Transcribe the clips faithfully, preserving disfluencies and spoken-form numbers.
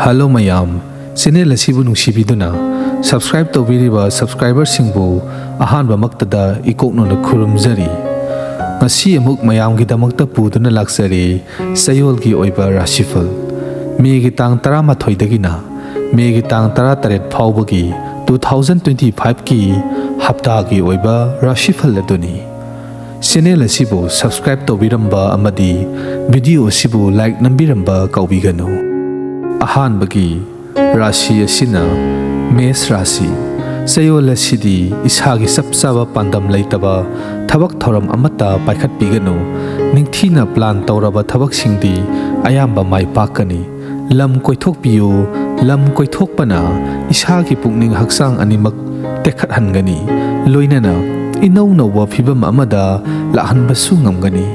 Hello ꯃꯌꯥꯝ, channel ꯑꯁꯤꯕꯨ ꯅꯨꯡꯁꯤꯕꯤꯗꯨꯅ subscribe ꯇꯧꯕꯤꯔꯤꯕ ꯁꯕꯁꯀ꯭ꯔꯥꯏꯕꯔꯁꯤꯡꯕꯨ ꯑꯍꯥꯟꯕꯃꯛꯇꯗ ꯏꯀꯣꯛꯅꯅ ꯈꯨꯔꯨꯝꯖꯔꯤ꯫ ꯉꯁꯤ ꯑꯃꯨꯛ ꯃꯌꯥꯝꯒꯤꯗꯃꯛꯇ ꯄꯨꯗꯨꯅ ꯂꯥꯛꯆꯔꯤ ꯆꯌꯣꯜꯒꯤ ꯑꯣꯏꯕ ꯔꯥꯁꯤꯐꯜ꯫ ꯃꯦꯒꯤ ꯇꯥꯡ ꯇꯔꯥꯃꯥꯊꯣꯏꯗꯒꯤꯅ ꯃꯦꯒꯤ ꯇꯥꯡ ꯇꯔꯥꯇꯔꯦꯠ ꯐꯥꯎꯕꯒꯤ ꯇꯨ ꯊꯥꯎꯖꯟ ꯇ꯭ꯋꯦꯟꯇꯤ ꯐꯥꯏꯚꯀꯤ ꯍꯞꯇꯥꯒꯤ ꯑꯣꯏꯕ ꯔꯥꯁꯤꯐꯜ ꯑꯗꯨꯅꯤ꯫ ꯆꯦꯅꯦꯜ ꯑꯁꯤꯕꯨ ꯁꯕꯁꯀ꯭ꯔꯥꯏꯕ ꯇꯧꯕꯤꯔꯝꯕ ꯑꯃꯗꯤ ꯚꯤꯗꯤꯑꯣ ꯑꯁꯤꯕꯨ ꯂꯥꯏꯛ ꯅꯝꯕꯤꯔꯝꯕ ꯀꯥꯎꯕꯤꯒꯅꯨ꯫ ꯑꯍꯥꯟꯕꯒꯤ ꯔꯥꯁꯤ ꯑꯁꯤꯅ ꯃꯦꯁ ꯔꯥꯁꯤ꯫ ꯆꯌꯣꯜ ꯑꯁꯤꯗꯤ ꯏꯁꯥꯒꯤ ꯆꯞ ꯆꯥꯕ ꯄꯥꯟꯗꯝ ꯂꯩꯇꯕ ꯊꯕꯛ ꯊꯧꯔꯝ ꯑꯃꯠꯇ ꯄꯥꯏꯈꯠꯄꯤꯒꯅꯨ꯫ ꯅꯤꯡꯊꯤꯅ ꯄ꯭ꯂꯥꯟ ꯇꯧꯔꯕ ꯊꯕꯛꯁꯤꯡꯗꯤ ꯑꯌꯥꯝꯕ ꯃꯥꯏ ꯄꯥꯛꯀꯅꯤ꯫ ꯂꯝ ꯀꯣꯏꯊꯣꯛꯄꯤꯌꯨ꯫ ꯂꯝ ꯀꯣꯏꯊꯣꯛꯄꯅ ꯏꯁꯥꯒꯤ ꯄꯨꯛꯅꯤꯡ ꯍꯛꯆꯥꯡ ꯑꯅꯤꯃꯛ ꯇꯦꯛꯈꯠꯍꯟꯒꯅꯤ꯫ ꯂꯣꯏꯅꯅ ꯏꯅꯧ ꯅꯧꯕ ꯐꯤꯚꯝ ꯑꯃꯗ ꯂꯥꯛꯍꯟꯕꯁꯨ ꯉꯝꯒꯅꯤ꯫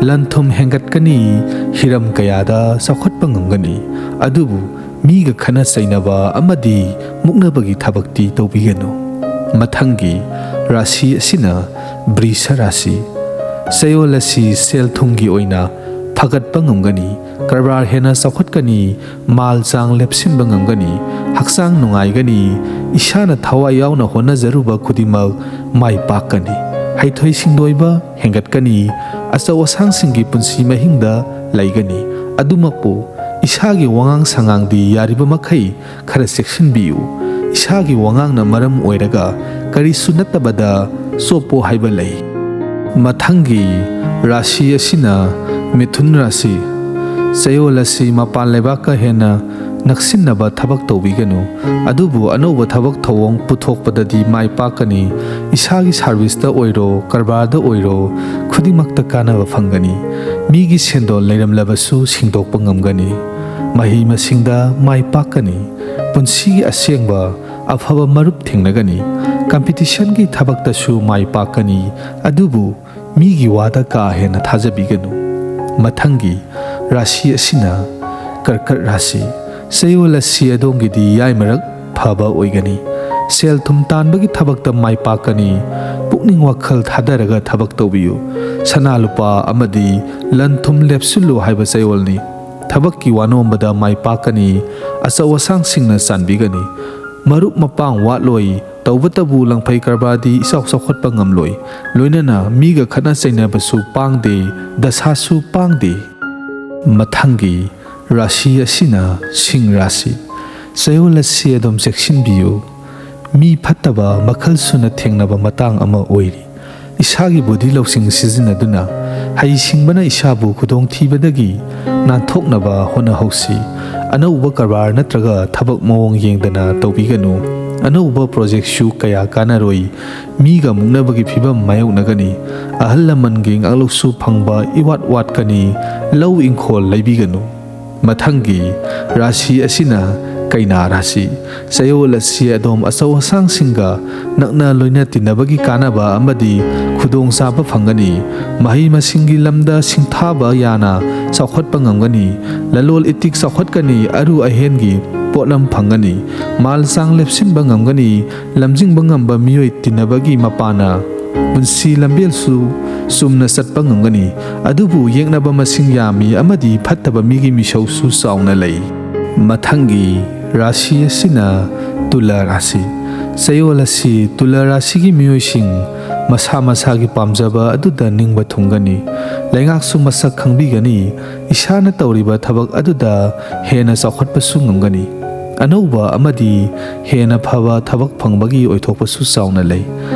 ꯂꯟ ꯊꯨꯝ ꯍꯦꯟꯒꯠꯀꯅꯤ꯫ ꯍꯤꯔꯝ ꯀꯌꯥꯗ ꯆꯥꯎꯈꯠꯄ ꯉꯝꯒꯅꯤ꯫ ꯑꯗꯨꯕꯨ ꯃꯤꯒ ꯈꯠꯅ ꯆꯩꯅꯕ ꯑꯃꯗꯤ ꯃꯨꯛꯅꯕꯒꯤ ꯊꯕꯛꯇꯤ ꯇꯧꯕꯤꯒꯅꯨ꯫ ꯃꯊꯪꯒꯤ ꯔꯥꯁꯤ ꯑꯁꯤꯅ ꯕ꯭ꯔꯤꯁ ꯔꯥꯁꯤ꯫ ꯆꯌꯣꯜ ꯑꯁꯤ ꯁꯦꯜ ꯊꯨꯝꯒꯤ ꯑꯣꯏꯅ ꯐꯒꯠꯄ ꯉꯝꯒꯅꯤ, ꯀꯔꯕꯥꯔ ꯍꯦꯟꯅ ꯆꯥꯎꯈꯠꯀꯅꯤ, ꯃꯥꯜ ꯆꯥꯡ ꯂꯦꯞꯁꯤꯟꯕ ꯉꯝꯒꯅꯤ, ꯍꯛꯆꯥꯡ ꯅꯨꯡꯉꯥꯏꯒꯅꯤ, ꯏꯁꯥꯅ ꯊꯋꯥꯏ ꯌꯥꯎꯅ ꯍꯣꯠꯅꯖꯔꯨꯕ ꯈꯨꯗꯤꯡꯃꯛ ꯃꯥꯏ ꯄꯥꯛꯀꯅꯤ꯫ ꯍꯩꯊꯣꯏ ꯁꯤꯡꯊꯣꯏꯕ ꯍꯦꯟꯒꯠꯀꯅꯤ, ꯑꯆꯧ ꯑꯁꯥꯡꯁꯤꯡꯒꯤ ꯄꯨꯟꯁꯤ ꯃꯍꯤꯡꯗ ꯂꯩꯒꯅꯤ꯫ ꯑꯗꯨꯃꯛꯄꯨ ꯏꯁꯥꯒꯤ ꯋꯥꯉꯥꯡ ꯁꯉꯥꯡꯗꯤ ꯌꯥꯔꯤꯕ ꯃꯈꯩ ꯈꯔ ꯆꯦꯛꯁꯤꯟꯕꯤꯌꯨ꯫ ꯏꯁꯥꯒꯤ ꯋꯥꯉꯥꯡꯅ ꯃꯔꯝ ꯑꯣꯏꯔꯒ ꯀꯔꯤꯁꯨ ꯅꯠꯇꯕꯗ ꯆꯣꯞꯄꯣ ꯍꯥꯏꯕ ꯂꯩ꯫ ꯃꯊꯪꯒꯤ ꯔꯥꯁꯤ ꯑꯁꯤꯅ ꯃꯤꯊꯨꯟ ꯔꯥꯁꯤ꯫ ꯆꯌꯣꯜ ꯑꯁꯤ ꯃꯄꯥꯟ ꯂꯩꯕꯥꯛꯀ ꯍꯦꯟꯅ ꯅꯛꯁꯤꯟꯅꯕ ꯊꯕꯛ ꯇꯧꯕꯤꯒꯅꯨ, ꯑꯗꯨꯕꯨ ꯑꯅꯧꯕ ꯊꯕꯛ ꯊꯧꯑꯣꯡ ꯄꯨꯊꯣꯛꯄꯗꯗꯤ ꯃꯥꯏ ꯄꯥꯛꯀꯅꯤ꯫ ꯏꯁꯥꯒꯤ ꯁꯥꯔꯚꯤꯁꯇ ꯑꯣꯏꯔꯣ, ꯀꯔꯕꯥꯔꯗ ꯑꯣꯏꯔꯣ, ꯈꯨꯗꯤꯡꯃꯛꯇ ꯀꯥꯟꯅꯕ ꯐꯪꯒꯅꯤ꯫ ꯃꯤꯒꯤ ꯁꯦꯟꯗꯣꯜ ꯂꯩꯔꯝꯂꯕꯁꯨ ꯁꯤꯡꯗꯣꯛꯄ ꯉꯝꯒꯅꯤ꯫ ꯃꯍꯩ ꯃꯁꯤꯡꯗ ꯃꯥꯏ ꯄꯥꯛꯀꯅꯤ꯫ ꯄꯨꯟꯁꯤꯒꯤ ꯑꯁꯦꯡꯕ ꯑꯐꯕ ꯃꯔꯨꯞ ꯊꯦꯡꯅꯒꯅꯤ꯫ ꯀꯝꯄꯤꯇꯤꯁꯟꯒꯤ ꯊꯕꯛꯇꯁꯨ ꯃꯥꯏ ꯄꯥꯛꯀꯅꯤ, ꯑꯗꯨꯕꯨ ꯃꯤꯒꯤ ꯋꯥꯗ ꯀꯥ ꯍꯦꯟꯅ ꯊꯥꯖꯕꯤꯒꯅꯨ꯫ ꯃꯊꯪꯒꯤ ꯔꯥꯁꯤ ꯑꯁꯤꯅ ꯀꯔꯀꯠ ꯔꯥꯁꯤ꯫ ꯆꯌꯣꯜ ꯑꯁꯤ ꯑꯗꯣꯝꯒꯤꯗꯤ ꯌꯥꯏꯃꯔꯛ ꯐꯕ ꯑꯣꯏꯒꯅꯤ꯫ ꯁꯦꯜ ꯊꯨꯝ ꯇꯥꯟꯕꯒꯤ ꯊꯕꯛꯇ ꯃꯥꯏ ꯄꯥꯛꯀꯅꯤ꯫ ꯄꯨꯛꯅꯤꯡ ꯋꯥꯈꯜ ꯊꯥꯗꯔꯒ ꯊꯕꯛ ꯇꯧꯕꯤꯌꯨ꯫ ꯁꯅꯥ ꯂꯨꯄꯥ ꯑꯃꯗꯤ ꯂꯟ ꯊꯨꯝ ꯂꯦꯞꯁꯤꯜꯂꯨ ꯍꯥꯏꯕ ꯆꯌꯣꯜꯅꯤ꯫ ꯊꯕꯛꯀꯤ ꯋꯥꯅꯣꯝꯕꯗ ꯃꯥꯏ ꯄꯥꯛꯀꯅꯤ꯫ ꯑꯆꯧ ꯑꯁꯥꯡꯁꯤꯡꯅ ꯆꯥꯟꯕꯤꯒꯅꯤ꯫ ꯃꯔꯨꯞ ꯃꯄꯥꯡ ꯋꯥꯠꯂꯣꯏ꯫ ꯇꯧꯕꯇꯕꯨ ꯂꯪꯐꯩ ꯀꯔꯕꯥꯔꯗꯤ ꯏꯆꯥꯎ ꯆꯥꯎꯈꯠꯄ ꯉꯝꯂꯣꯏ꯫ ꯂꯣꯏꯅꯅ ꯃꯤꯒ ꯈꯠꯅ ꯆꯩꯅꯕꯁꯨ ꯄꯥꯡꯗꯦ, ꯗꯁꯥꯁꯨ ꯄꯥꯡꯗꯦ꯫ ꯃꯊꯪꯒꯤ ꯔꯥꯁꯤ ꯑꯁꯤꯅ ꯁꯤꯡ ꯔꯥꯁꯤ꯫ ꯆꯌꯣꯜ ꯑꯁꯤ ꯑꯗꯨꯝ ꯆꯦꯛꯁꯤꯟꯕꯤꯌꯨ꯫ ꯃꯤ ꯐꯠꯇꯕ ꯃꯈꯜ ꯁꯨꯅ ꯊꯦꯡꯅꯕ ꯃꯇꯥꯡ ꯑꯃ ꯑꯣꯏꯔꯤ꯫ ꯏꯁꯥꯒꯤ ꯕꯨꯙꯤ ꯂꯧꯁꯤꯡ ꯁꯤꯖꯤꯟꯅꯗꯨꯅ ꯍꯩꯁꯤꯡꯕꯅ ꯏꯁꯥꯕꯨ ꯈꯨꯗꯣꯡꯊꯤꯕꯗꯒꯤ ꯅꯥꯟꯊꯣꯛꯅꯕ ꯍꯣꯠꯅꯍꯧꯁꯤ꯫ ꯑꯅꯧꯕ ꯀꯔꯕꯥꯔ ꯅꯠꯇ꯭ꯔꯒ ꯊꯕꯛ ꯃꯑꯣꯡ ꯌꯦꯡꯗꯅ ꯇꯧꯕꯤꯒꯅꯨ꯫ ꯑꯅꯧꯕ ꯄ꯭ꯔꯣꯖꯦꯛꯁꯨ ꯀꯌꯥ ꯀꯥꯟꯅꯔꯣꯏ꯫ ꯃꯤꯒ ꯃꯨꯛꯅꯕꯒꯤ ꯐꯤꯕꯝ ꯃꯥꯌꯣꯛꯅꯒꯅꯤ꯫ ꯑꯍꯜ ꯂꯃꯟꯒꯤ ꯉꯥꯛꯂꯧꯁꯨ ꯐꯪꯕ ꯏꯋꯥꯠ ꯋꯥꯠꯀꯅꯤ꯫ ꯂꯧ ꯏꯪꯈꯣꯜ ꯂꯩꯕꯤꯒꯅꯨ꯫ ꯃꯊꯪꯒꯤ ꯔꯥꯁꯤ ꯑꯁꯤꯅ ꯀꯩꯅꯥ ꯔꯥꯁꯤ꯫ ꯆꯌꯣꯜ ꯑꯁꯤ ꯑꯗꯣꯝ ꯑꯆꯧ ꯑꯁꯥꯡꯁꯤꯡꯒ ꯅꯛꯅ ꯂꯣꯏꯅ ꯇꯤꯟꯅꯕꯒꯤ ꯀꯥꯟꯅꯕ ꯑꯃꯗꯤ ꯈꯨꯗꯣꯡꯆꯥꯕ ꯐꯪꯒꯅꯤ꯫ ꯃꯍꯩ ꯃꯁꯤꯡꯒꯤ ꯂꯝꯗ ꯁꯤꯡꯊꯥꯕ ꯌꯥꯅ ꯆꯥꯎꯈꯠꯄ ꯉꯝꯒꯅꯤ꯫ ꯂꯂꯣꯜ ꯏꯇꯤꯛ ꯆꯥꯎꯈꯠꯀꯅꯤ꯫ ꯑꯔꯨ ꯑꯍꯦꯟꯒꯤ ꯄꯣꯠꯂꯝ ꯐꯪꯒꯅꯤ꯫ ꯃꯥꯜ ꯆꯥꯡ ꯂꯦꯞꯁꯤꯟꯕ ꯉꯝꯒꯅꯤ꯫ ꯂꯝꯖꯤꯡꯕ ꯉꯝꯕ ꯃꯤꯑꯣꯏ ꯇꯤꯟꯅꯕꯒꯤ ꯃꯄꯥꯅ ꯄꯨꯟꯁꯤ ꯂꯝꯕꯦꯜꯁꯨ ꯆꯨꯝꯅ ꯆꯠꯄ ꯉꯝꯒꯅꯤ꯫ ꯑꯗꯨꯕꯨ ꯌꯦꯛꯅꯕ ꯃꯁꯤꯡ ꯌꯥꯝꯃꯤ ꯑꯃꯗꯤ ꯐꯠꯇꯕ ꯃꯤꯒꯤ ꯃꯤꯁꯧꯁꯨ ꯆꯥꯎꯅ ꯂꯩ꯫ ꯃꯊꯪꯒꯤ ꯔꯥꯁꯤ ꯑꯁꯤꯅ ꯇꯨꯂꯥ ꯔꯥꯁꯤ꯫ ꯆꯌꯣꯜ ꯑꯁꯤ ꯇꯨꯂꯥ ꯔꯥꯁꯤꯒꯤ ꯃꯤꯑꯣꯏꯁꯤꯡ ꯃꯁꯥ ꯃꯁꯥꯒꯤ ꯄꯥꯝꯖꯕ ꯑꯗꯨꯗ ꯅꯤꯡꯕ ꯊꯨꯡꯒꯅꯤ꯫ ꯂꯩꯉꯥꯛꯁꯨ ꯃꯁꯛ ꯈꯪꯕꯤꯒꯅꯤ꯫ ꯏꯁꯥꯅ ꯇꯧꯔꯤꯕ ꯊꯕꯛ ꯑꯗꯨꯗ ꯍꯦꯟꯅ ꯆꯥꯎꯈꯠꯄꯁꯨ ꯉꯝꯒꯅꯤ꯫ ꯑꯅꯧꯕ ꯑꯃꯗꯤ ꯍꯦꯟꯅ ꯐꯕ ꯊꯕꯛ ꯐꯪꯕꯒꯤ ꯑꯣꯏꯊꯣꯛꯄꯁꯨ ꯆꯥꯎꯅ ꯂꯩ꯫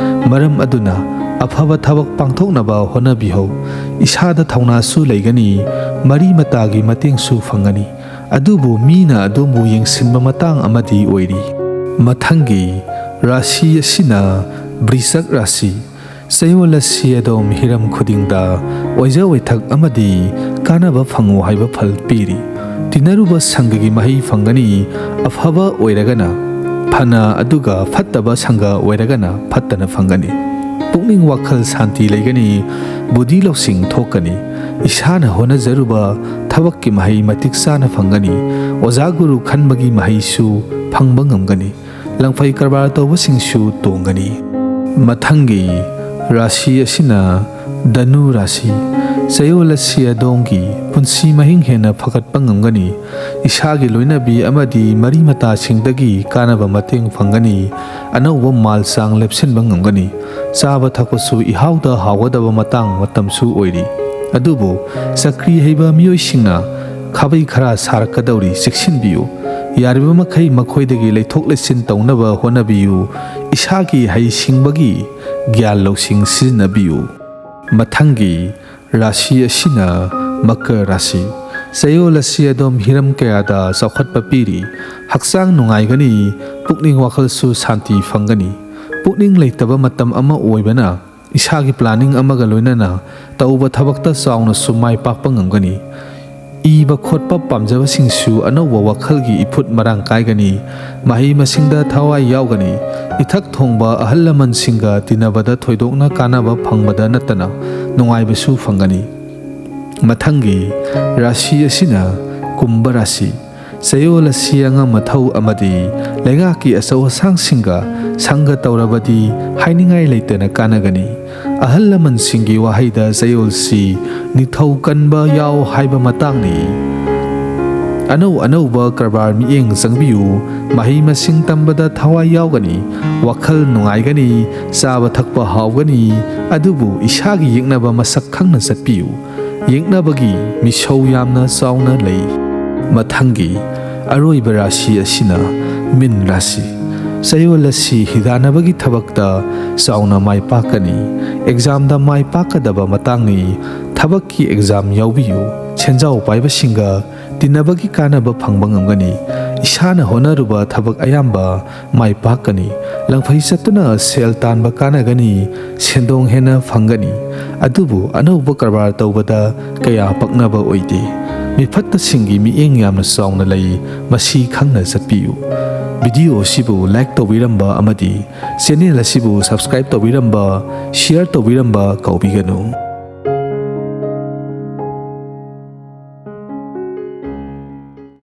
ꯃꯔꯝ ꯑꯗꯨꯅ ꯑꯐꯕ ꯊꯕꯛ ꯄꯥꯡꯊꯣꯛꯅꯕ ꯍꯣꯠꯅꯕꯤꯍꯧ꯫ ꯏꯁꯥꯗ ꯊꯧꯅꯥꯁꯨ ꯂꯩꯒꯅꯤ꯫ ꯃꯔꯤ ꯃꯇꯥꯒꯤ ꯃꯇꯦꯡꯁꯨ ꯐꯪꯒꯅꯤ꯫ ꯑꯗꯨꯕꯨ ꯃꯤꯅ ꯑꯗꯣꯝꯕꯨ ꯌꯦꯡꯁꯤꯟꯕ ꯃꯇꯥꯡ ꯑꯃꯗꯤ ꯑꯣꯏꯔꯤ꯫ ꯃꯊꯪꯒꯤ ꯔꯥꯁꯤ ꯑꯁꯤꯅ ꯕ꯭ꯔꯤꯁꯛ ꯔꯥꯁꯤ꯫ ꯆꯌꯣꯜ ꯑꯁꯤ ꯑꯗꯣꯝ ꯍꯤꯔꯝ ꯈꯨꯗꯤꯡꯗ ꯑꯣꯏꯖ ꯑꯣꯏꯊꯛ ꯑꯃꯗꯤ ꯀꯥꯟꯅꯕ ꯐꯪꯉꯨ ꯍꯥꯏꯕ ꯐꯜ ꯄꯤꯔꯤ꯫ ꯇꯤꯟꯅꯔꯨꯕ ꯁꯪꯒꯒꯤ ꯃꯍꯩ ꯐꯪꯒꯅꯤ꯫ ꯑꯐꯕ ꯑꯣꯏꯔꯒꯅ ꯐꯅ, ꯑꯗꯨꯒ ꯐꯠꯇꯕ ꯁꯪꯒ ꯑꯣꯏꯔꯒꯅ ꯐꯠꯇꯅ ꯐꯪꯒꯅꯤ꯫ ꯄꯨꯛꯅꯤꯡ ꯋꯥꯈꯜ ꯁꯥꯟꯇꯤ ꯂꯩꯒꯅꯤ꯫ ꯕꯨꯙꯤ ꯂꯧꯁꯤꯡ ꯊꯣꯛꯀꯅꯤ꯫ ꯏꯁꯥꯅ ꯍꯣꯠꯅꯖꯔꯨꯕ ꯊꯕꯛꯀꯤ ꯃꯍꯩ ꯃꯇꯤꯛ ꯆꯥꯅ ꯐꯪꯒꯅꯤ꯫ ꯑꯣꯖꯥ ꯒꯨꯔꯨ ꯈꯟꯕꯒꯤ ꯃꯍꯩꯁꯨ ꯐꯪꯕ ꯉꯝꯒꯅꯤ꯫ ꯂꯪꯐꯩ ꯀꯔꯕꯥꯔ ꯇꯧꯕꯁꯤꯡꯁꯨ ꯇꯣꯡꯒꯅꯤ꯫ ꯃꯊꯪꯒꯤ ꯔꯥꯁꯤ ꯑꯁꯤꯅ ꯙꯅꯨ ꯔꯥꯁꯤ꯫ ꯆꯌꯣꯜ ꯑꯁꯤ ꯑꯗꯣꯝꯒꯤ ꯄꯨꯟꯁꯤ ꯃꯍꯤꯡ ꯍꯦꯟꯅ ꯐꯒꯠꯄ ꯉꯝꯒꯅꯤ꯫ ꯏꯁꯥꯒꯤ ꯂꯣꯏꯅꯕꯤ ꯑꯃꯗꯤ ꯃꯔꯤ ꯃꯇꯥꯁꯤꯡꯗꯒꯤ ꯀꯥꯟꯅꯕ ꯃꯇꯦꯡ ꯐꯪꯒꯅꯤ꯫ ꯑꯅꯧꯕ ꯃꯥꯜ ꯆꯥꯡ ꯂꯦꯞꯁꯤꯟꯕ ꯉꯝꯒꯅꯤ꯫ ꯆꯥꯕ ꯊꯛꯄꯁꯨ ꯏꯍꯥꯎꯗ ꯍꯥꯎꯒꯗꯕ ꯃꯇꯥꯡ ꯃꯇꯝꯁꯨ ꯑꯣꯏꯔꯤ꯫ ꯑꯗꯨꯕꯨ ꯆꯀ꯭ꯔꯤ ꯍꯩꯕ ꯃꯤꯑꯣꯏꯁꯤꯡꯅ ꯈꯥꯕꯩ ꯈꯔ ꯁꯥꯔꯛꯀꯗꯧꯔꯤ, ꯆꯦꯛꯁꯤꯟꯕꯤꯌꯨ꯫ ꯌꯥꯔꯤꯕ ꯃꯈꯩ ꯃꯈꯣꯏꯗꯒꯤ ꯂꯩꯊꯣꯛ ꯂꯩꯁꯤꯟ ꯇꯧꯅꯕ ꯍꯣꯠꯅꯕꯤꯌꯨ꯫ ꯏꯁꯥꯒꯤ ꯍꯩꯁꯤꯡꯕꯒꯤ ꯒ꯭ꯌꯥꯟ ꯂꯧꯁꯤꯡ ꯁꯤꯖꯤꯟꯅꯕꯤꯌꯨ꯫ ꯃꯊꯪꯒꯤ ꯔꯥꯁꯤ ꯑꯁꯤꯅ ꯃꯀꯔ ꯔꯥꯁꯤ꯫ ꯆꯌꯣꯜ ꯑꯁꯤ ꯑꯗꯣꯝ ꯍꯤꯔꯝ ꯀꯌꯥꯗ ꯆꯥꯎꯈꯠꯄ ꯄꯤꯔꯤ꯫ ꯍꯛꯆꯥꯡ ꯅꯨꯡꯉꯥꯏꯒꯅꯤ, ꯄꯨꯛꯅꯤꯡ ꯋꯥꯈꯜꯁꯨ ꯁꯥꯟꯇꯤ ꯐꯪꯒꯅꯤ꯫ ꯄꯨꯛꯅꯤꯡ ꯂꯩꯇꯕ ꯃꯇꯝ ꯑꯃ ꯑꯣꯏꯕꯅ ꯏꯁꯥꯒꯤ planning ꯑꯃꯒ ꯂꯣꯏꯅꯅ ꯇꯧꯕ ꯊꯕꯛꯇ ꯆꯥꯎꯅꯁꯨ ꯃꯥꯏ ꯄꯥꯛꯄ ꯉꯝꯒꯅꯤ꯫ ꯏꯕ ꯈꯣꯠꯄ ꯄꯥꯝꯖꯕꯁꯤꯡꯁꯨ ꯑꯅꯧꯕ ꯋꯥꯈꯜꯒꯤ ꯏꯐꯨꯠ ꯃꯔꯥꯡ ꯀꯥꯏꯒꯅꯤ꯫ ꯃꯍꯩ ꯃꯁꯤꯡꯗ ꯊꯋꯥꯏ ꯌꯥꯎꯒꯅꯤ꯫ ꯏꯊꯛ ꯊꯣꯡꯕ ꯑꯍꯜ ꯂꯃꯟꯁꯤꯡꯒ ꯇꯤꯟꯅꯕꯗ ꯊꯣꯏꯗꯣꯛꯅ ꯀꯥꯟꯅꯕ ꯐꯪꯕꯗ ꯅꯠꯇꯅ ꯅꯨꯡꯉꯥꯏꯕꯁꯨ ꯐꯪꯒꯅꯤ꯫ ꯃꯊꯪꯒꯤ ꯔꯥꯁꯤ ꯑꯁꯤꯅ ꯀꯨꯝꯚ ꯔꯥꯁꯤ꯫ ꯆꯌꯣꯜ ꯑꯁꯤ ꯑꯉꯝ ꯑꯊꯧ ꯑꯃꯗꯤ ꯂꯩꯉꯥꯛꯀꯤ ꯑꯆꯧ ꯑꯁꯥꯡꯁꯤꯡꯒ ꯁꯪꯒ ꯇꯧꯔꯕꯗꯤ ꯍꯥꯏꯅꯤꯡꯉꯥꯏ ꯂꯩꯇꯅ ꯀꯥꯟꯅꯒꯅꯤ꯫ ꯑꯍꯜ ꯂꯃꯟꯁꯤꯡꯒꯤ ꯋꯥꯍꯩꯗ ꯆꯌꯣꯜꯁꯤ ꯅꯤꯡꯊꯧ ꯀꯟꯕ ꯌꯥꯎ ꯍꯥꯏꯕ ꯃꯇꯥꯡꯅꯤ꯫ ꯑꯅꯧ ꯑꯅꯧꯕ ꯀꯔꯕꯥꯔ ꯃꯤꯠꯌꯦꯡ ꯆꯪꯕꯤꯌꯨ꯫ ꯃꯍꯩ ꯃꯁꯤꯡ ꯇꯝꯕꯗ ꯊꯋꯥꯏ ꯌꯥꯎꯒꯅꯤ꯫ ꯋꯥꯈꯜ ꯅꯨꯡꯉꯥꯏꯒꯅꯤ꯫ ꯆꯥꯕ ꯊꯛꯄ ꯍꯥꯎꯒꯅꯤ꯫ ꯑꯗꯨꯕꯨ ꯏꯁꯥꯒꯤ ꯌꯦꯛꯅꯕ ꯃꯁꯛ ꯈꯪꯅ ꯆꯠꯄꯤꯌꯨ꯫ ꯌꯦꯛꯅꯕꯒꯤ ꯃꯤꯁꯧ ꯌꯥꯝꯅ ꯆꯥꯎꯅ ꯂꯩ꯫ ꯃꯊꯪꯒꯤ ꯑꯔꯣꯏꯕ ꯔꯥꯁꯤ ꯑꯁꯤꯅ ꯃꯤꯟ ꯔꯥꯁꯤ꯫ ꯆꯌꯣꯜ ꯑꯁꯤ ꯍꯤꯗꯥꯟꯅꯕꯒꯤ ꯊꯕꯛꯇ ꯆꯥꯎꯅ ꯃꯥꯏ ꯄꯥꯛꯀꯅꯤ꯫ Examꯗ ꯃꯥꯏ ꯄꯥꯛꯀꯗꯕ ꯃꯇꯥꯡꯅꯤ꯫ ꯊꯕꯛꯀꯤ exam ꯌꯥꯎꯕꯤꯌꯨ꯫ ꯁꯦꯟꯖꯥꯎ ꯄꯥꯏꯕꯁꯤꯡꯒ ꯇꯤꯟꯅꯕꯒꯤ ꯀꯥꯟꯅꯕ ꯐꯪꯕ ꯉꯝꯒꯅꯤ꯫ ꯏꯁꯥꯅ ꯍꯣꯠꯅꯔꯨꯕ ꯊꯕꯛ ꯑꯌꯥꯝꯕ ꯃꯥꯏ ꯄꯥꯛꯀꯅꯤ꯫ ꯂꯪꯐꯩ ꯆꯠꯇꯨꯅ ꯁꯦꯜ ꯇꯥꯟꯕ ꯀꯥꯟꯅꯒꯅꯤ꯫ ꯁꯦꯟꯗꯣꯡ ꯍꯦꯟꯅ ꯐꯪꯒꯅꯤ꯫ ꯑꯗꯨꯕꯨ ꯑꯅꯧꯕ ꯀꯔꯕꯥꯔ ꯇꯧꯕꯗ ꯀꯌꯥ ꯄꯛꯅꯕ ꯑꯣꯏꯗꯦ꯫ ꯃꯤꯐꯠꯇꯁꯤꯡꯒꯤ ꯃꯤꯠꯌꯦꯡ ꯌꯥꯝꯅ ꯆꯥꯎꯅ ꯂꯩ꯫ ꯃꯁꯤ ꯈꯪꯅ ꯆꯠꯄꯤꯌꯨ꯫ Video ꯑꯁꯤꯕꯨ like ꯇꯧꯕꯤꯔꯝꯕ ꯑꯃꯗꯤ channel ꯑꯁꯤꯕꯨ subscribe ꯇꯧꯕꯤꯔꯝꯕ, share ꯇꯧꯕꯤꯔꯝꯕ ꯀꯥꯎꯕꯤꯒꯅꯨ꯫